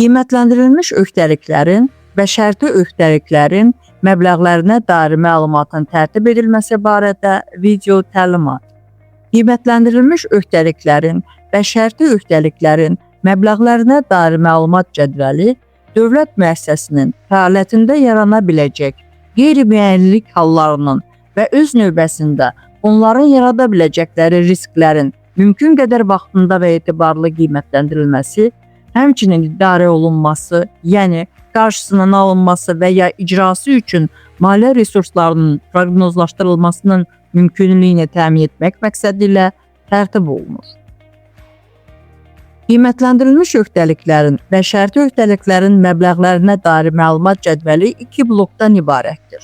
Qiymətləndirilmiş öhdəliklərin və şərti öhdəliklərin məbləğlərinə dair məlumatın tərtib edilməsi barədə video təlimat. Qiymətləndirilmiş öhdəliklərin və şərti öhdəliklərin məbləğlərinə dair məlumat cədvəli dövlət müəssisəsinin fəaliyyətində yarana biləcək qeyri-müəyyənlik hallarının və öz növbəsində onların yarada biləcəkləri risklərin mümkün qədər vaxtında və etibarlı qiymətləndirilməsi, həmçinin idarə olunması, yəni qarşısının alınması və ya icrası üçün maliyyə resurslarının proqnozlaşdırılmasının mümkünlüyünü təmin etmək məqsədi ilə tərtib olunur. Qiymətləndirilmiş öhdəliklərin və şərti öhdəliklərin məbləğlərinə dair məlumat cədvəli iki blokdan ibarətdir.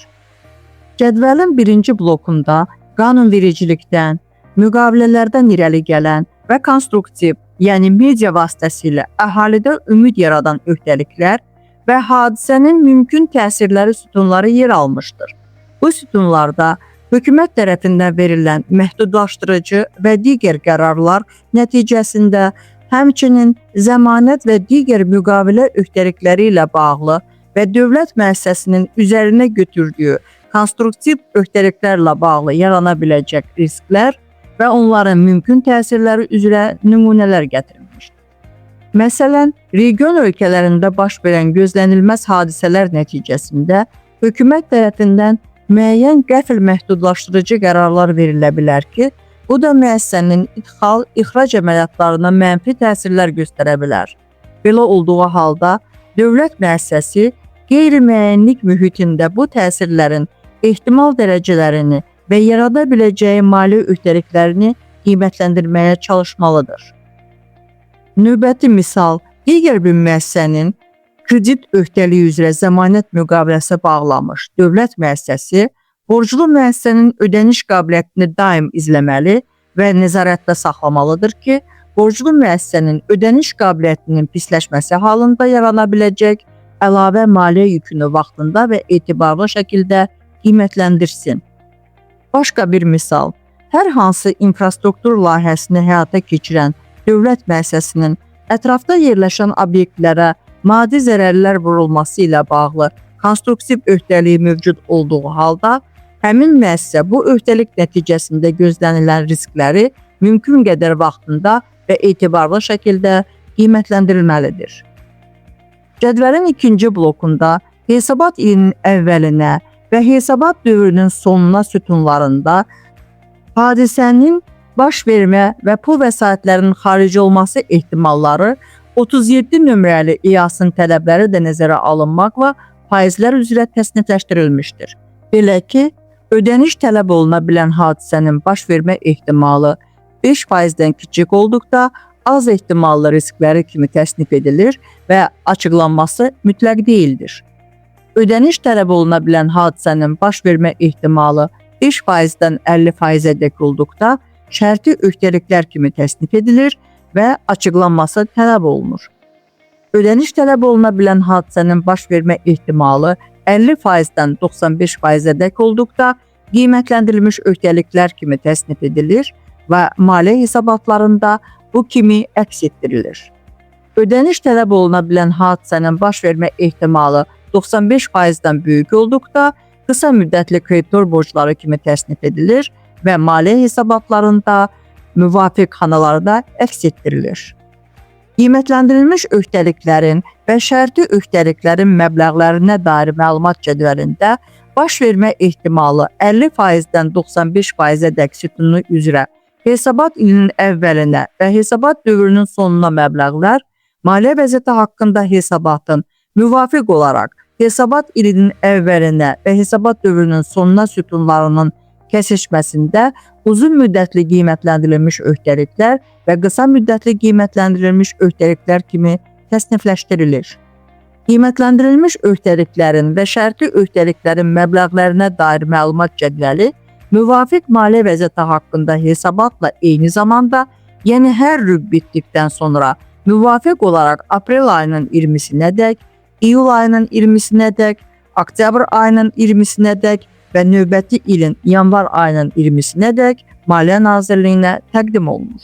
Cədvəlin birinci blokunda qanunvericilikdən, müqavilələrdən irəli gələn və konstruktiv, yəni media vasitəsilə əhalidə ümid yaradan öhdəliklər və hadisənin mümkün təsirləri sütunları yer almışdır. Bu sütunlarda hökumət tərəfindən verilən məhdudlaşdırıcı və digər qərarlar nəticəsində, həmçinin zəmanət və digər müqavilə öhdəlikləri ilə bağlı və dövlət müəssisəsinin üzərinə götürdüyü konstruktiv öhdəliklərlə bağlı yarana biləcək risklər və onların mümkün təsirləri üzrə nümunələr gətirilmişdir. Məsələn, region ölkələrində baş verən gözlənilməz hadisələr nəticəsində hökumət tərəfindən müəyyən qəfil məhdudlaşdırıcı qərarlar verilə bilər ki, bu da müəssisənin idxal, ixrac əməliyyatlarına mənfi təsirlər göstərə bilər. Belə olduğu halda dövlət müəssisəsi qeyri-müəyyənlik mühitində bu təsirlərin ehtimal dərəcələrini və yarada biləcəyi maliyyə öhdəliklərini qiymətləndirməyə çalışmalıdır. Növbəti misal, digər bir müəssisənin kredit öhdəliyi üzrə zəmanət müqaviləsi bağlamış dövlət müəssisəsi borclu müəssisənin ödəniş qabiliyyətini daim izləməli və nəzarətdə saxlamalıdır ki, borclu müəssisənin ödəniş qabiliyyətinin pisləşməsi halında yarana biləcək əlavə maliyyə yükünü vaxtında və etibarlı şəkildə qiymətləndirsin. Başqa bir misal, hər hansı infrastruktur layihəsini həyata keçirən dövlət müəssisəsinin ətrafda yerləşən obyektlərə maddi zərərlər vurulması ilə bağlı konstruktiv öhdəliyi mövcud olduğu halda, həmin müəssisə bu öhdəlik nəticəsində gözlənilən riskləri mümkün qədər vaxtında və etibarlı şəkildə qiymətləndirilməlidir. Cədvəlin ikinci blokunda hesabat ilinin əvvəlinə və hesabat dövrünün sonuna sütunlarında hadisənin baş vermə və pul vəsaitlərinin xarici olması ehtimalları 37 nömrəli İAS-ın tələbləri də nəzərə alınmaqla faizlər üzrə təsnifləşdirilmişdir. Belə ki, ödəniş tələb oluna bilən hadisənin baş vermə ehtimalı 5%-dən kiçik olduqda az ehtimallı riskləri kimi təsnif edilir və açıqlanması mütləq deyildir. Ödəniş tələb oluna bilən hadisənin baş vermə ehtimalı 5%-dən 50%-ədək olduqda şərti öhdəliklər kimi təsnif edilir və açıqlanması tələb olunur. Ödəniş tələb oluna bilən hadisənin baş vermə ehtimalı 50%-dən 95%-ədək olduqda qiymətləndirilmiş öhdəliklər kimi təsnif edilir və maliyyə hesabatlarında bu kimi əks etdirilir. Ödəniş tələb oluna bilən hadisənin baş vermə ehtimalı 95%-dən böyük olduqda qısa müddətli kreditor borcları kimi təsnif edilir və maliyyə hesabatlarında müvafiq xanalarda əks etdirilir. Qiymətləndirilmiş öhdəliklərin və şərti öhdəliklərin məbləğlərinə dair məlumat cədvəlində baş vermə ehtimalı 50%-dən 95%-ədək sütunu üzrə hesabat ilinin əvvəlinə və hesabat dövrünün sonuna məbləğlər maliyyə vəziyyəti haqqında hesabatın müvafiq olaraq hesabat ilinin əvvəlinə və hesabat dövrünün sonuna sütunlarının kəsişməsində uzun müddətli qiymətləndirilmiş öhdəliklər və qısa müddətli qiymətləndirilmiş öhdəliklər kimi təsnifləşdirilir. Qiymətləndirilmiş öhdəliklərin və şərti öhdəliklərin məbləğlərinə dair məlumat cədvəli müvafiq maliyyə vəziyyəti haqqında hesabatla eyni zamanda, yəni hər rüb bitdikdən sonra müvafiq olaraq aprel ayının 20-sinədək, iyul ayının 20-sinədək, oktyabr ayının 20-sinədək və növbəti ilin yanvar ayının 20-sinədək Maliyyə Nazirliyinə təqdim olunur.